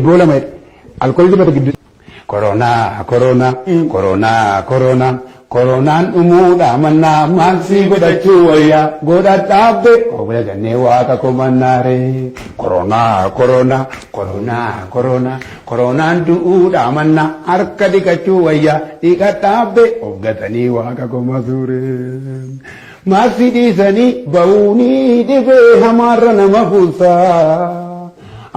Iddoo lama alkoolii dibata gidduu. Koronaa koronaa koronaa koronaa koronaan dhumuudha mannaa maaksii godhachuu wayyaa godhadhaabbe obla jennee waaqa komannaaree. Koronaa koronaa koronaa koronaa koronaan du'uudha mannaa harka dhiqachuu wayyaa dhiqadhaabbe of gatanii waaqa komasuuree. Maaksii dhiisanii ba'uunii dhibee hamaarra nama buusaa.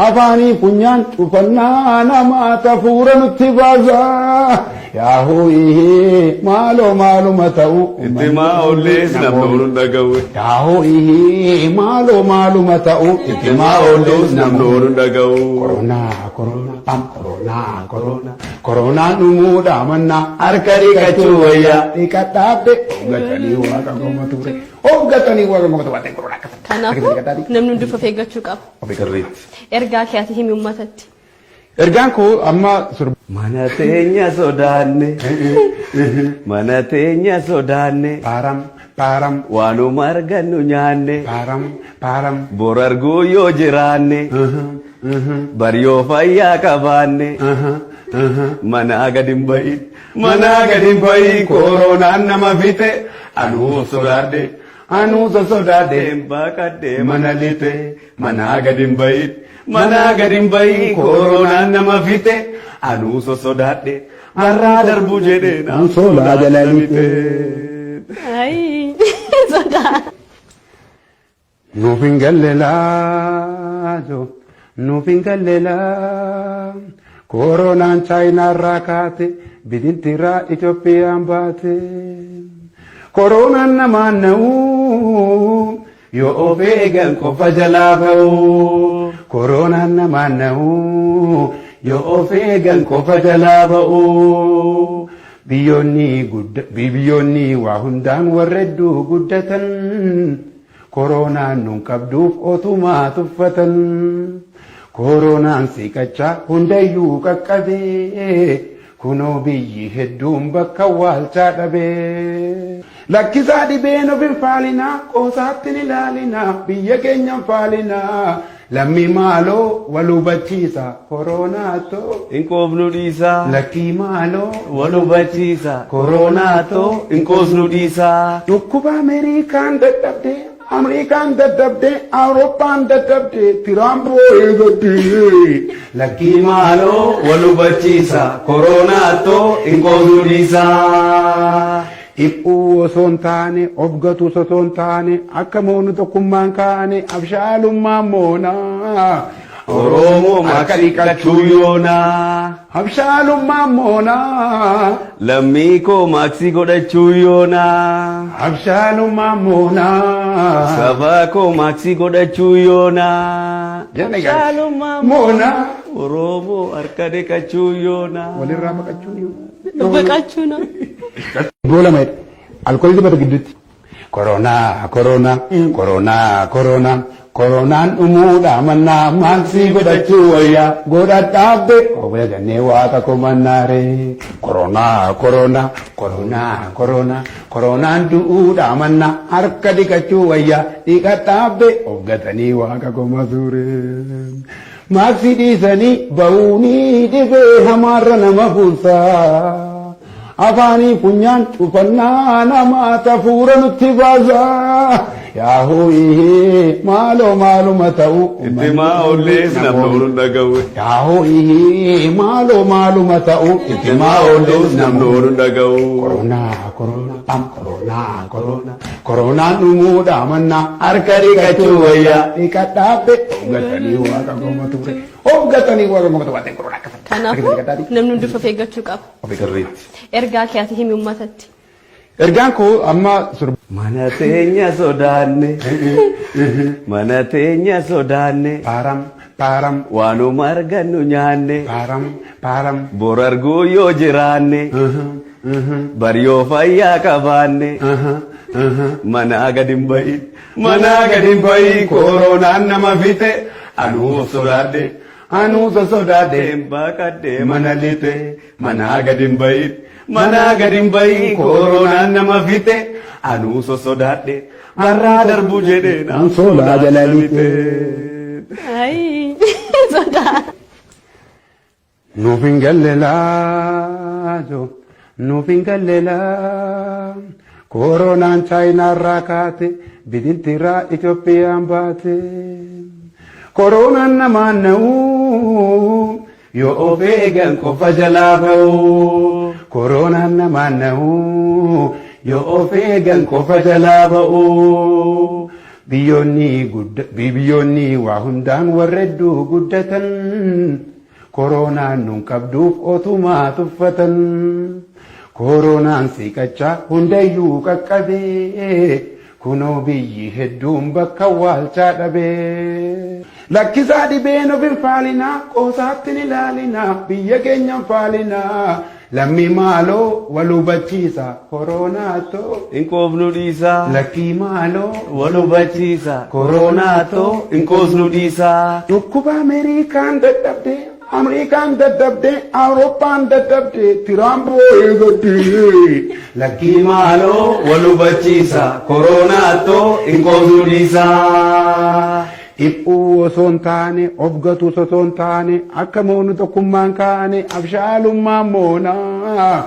Afaanii funyaan cufannaa namaa tafuura nutti baasaa. Yaahuu ihee maaloo maaluma ta'u. Itti maa ollees namni ooluun dhaga'u. Yaahuu ihee maaloo maaluma ta'u. Itti maa ollees namni ooluun dhaga'u. Koronaa koronaa pam koronaa koronaa koronaan dhumuudha mannaa harka dhiqachuu wayyaa dhiqadhaabbe of gatanii waaqa goma ture of gatanii waaqa goma ture koronaa akkasuma. Kanaafuu namni hundi of eeggachuu qaba. Sirriitti. Ergaa kee ati himi uummatatti. Ergaan koo amma sirba. Mana teenya sodaanne. Mana teenya sodaanne. Paaram paaram Waanuma argannu nyaanne. paaram paaram. Bor arguu yoo jiraanne. Bar yoo fayyaa qabaanne. Manaa gad hin bahin. Manaa gad hin bahin koronaan nama fixe. Anuu sodaadhe. Anuu sosodaadhe Baqadhe mana lixe manaa gad hin bahin. Manaa gad hin bahin koronaan nama fixe. Anuu sosodaadhe. Har'aa darbu jedhee An soolaa jala lixe. Ayi sodaa. Nuuf hin galle laajo nuuf hin galle laa koronaan chaayinaarraa kaate bidintiirraa Itoophiyaan baate koronaan namaan na'u yoo of eegan qofa jalaa ba'u koronaan namaan na'u yoo of eegan qofa jalaa ba'u. Biyyoonni gudda biyyoonni waa hundaan warra hedduu guddatan koronaan nun qabduuf otumaa tuffatan koronaan siqachaa hundayyuu qaqqabee kunoo biyyi hedduun bakka waalchaa dhabee. Lakkisaa dhibeen of hin faalinaa qoosaatti hin ilaalinaa biyya keenya hin faalinaa lammii maaloo wal hubachiisa koronaatoo. Hin qoofnu dhiisaa. Lakkii maaloo Wal hubachiisa. Koronaatoo hin qoosnu dhiisaa. Dhukkuba Ameerikaan dadhabde, Ameerikaan dadhabde, Awurooppaan dadhabde, Tiraamp eegadde. Lakkii Maaloo wal hubachiisa. Koronaatoo hin qoosnu dhiisaa. Dhiphuu osoo hin taane, of gatus osoo hin taane, akka moonu tokkummaan kaane, abshaalummaan moonaa. Oromoo harka maaksii dhiqachuu dhiqachuu yoonaa. Abshaalummaan moonaa. Lammii koo maaksii godhachuu yoonaa. Abshaalummaan moonaa. Sabaa koo maaksii godhachuu yoonaa. Jenne gaari. Abshaalummaa Moonaa. Oromoo harka dhiqachuu yoonaa. Walirraa baqachuu yoonaa. Baqachuu na. Iddoo lama alkoolii dibata gidduutti. Koronaa koronaa koronaa koronaa koronaan dhumuudha mannaa maaksii godhachuu wayyaa godhadhaabbe obla jennee waaqa komannaaree. Koronaa koronaa koronaa koronaa koronaan du'uudha mannaa harka dhiqachuu wayyaa dhiqadhaabbe of gatanii waaqa komasuuree. Maaksii dhiisanii ba'uunii dhibee hamaarra nama buusaa. Afaanii funyaan cufannaa namaa tafuura nutti baasaa. Yaahuu ihee maaloo maaluma ta'u. Itti maa ollees namni ooluun dhaga'u. Yaahuu ihee maaloo maaluma ta'u. Itti maa ollees namni ooluun dhaga'u. Koronaa koronaa pam koronaa koronaa koronaan dhumuudha mannaa harka dhiqachuu wayyaa dhiqadhaabbe of gatanii waaqa goma ture of gatanii waaqa goma ture koronaa akkasuma. Kanaafuu namni hundi of eeggachuu qaba. Sirriitti. Ergaa kee ati himi uummatatti. Ergaan koo amma sirba. Mana teenya sodaanne. Mana teenya sodaanne. Paaram paaram Waanuma argannu nyaanne. paaram paaram. Bor arguu yoo jiraanne. Bar yoo fayyaa qabaanne. Manaa gad hin bahin. Manaa gad hin bahin koronaan nama fixe. Anuu sodaadhe. Anuu sosodaadhe Baqadhe mana lixe manaa gad hin bahin Manaa gad hin bahin koronaan nama fixe. Anuu sosodaadhe. Har'aa darbu jedhee An soolaa jala lixe. Ayi sodaa. Nuuf hin galle laajo, nuuf hin galle laa. Koronaan Chaayinaarraa kaate, biqiltiirraa Itoophiyaan baate. Koronaan namaan na'uu, yoo of eegan qofa jalaa ba'u. Koronaan namaan na'uu, yoo of eegan qofa jalaa ba'u. Biyyoonni waa hundaan warra hedduu guddatan. Koronaan nun qabduuf otumaa tuffatan. Koronaan siqachaa hundayyuu qaqqabee. Kunoo biyyi hedduun bakka waalchaa dhabee. Lakkisaa dhibeen of hin faalinaa, qoosaatti hin ilaalinaa, biyya keenya hin faalinaa. Lammii maaloo wal hubachiisa, koronaatoo. Hin qoofnu dhiisaa. Lakkii maaloo Wal hubachiisa. Koronaatoo hin qoosnu dhiisaa. Dhukkuba Ameerikaan dadhabde, Ameerikaan dadhabde, Awurooppaan dadhabde, Tiraamp eegatte. Lakkii Maaloo wal hubachiisa. Koronaatoo hin qoosnu dhiisaa. Dhiphuu osoo hin taane, of gatus osoo hin taane, akka moonu tokkummaan kaane, abshaalummaan moonaa.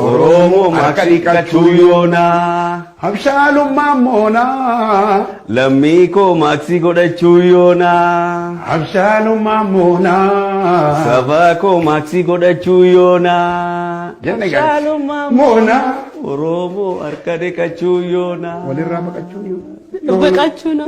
Oromoo harka dhiqachuu yoonaa. Abshaalummaan moonaa. Lammii koo maaksii godhachuu yoonaa. Abshaalummaan moonaa. Saba koo maaksii godhachuu yoonaa. Jenne gaari. Abshaalummaan Moonaa. Oromoo harka dhiqachuu yoonaa. Walirraa baqachuu yoonaa. Baqachuu no.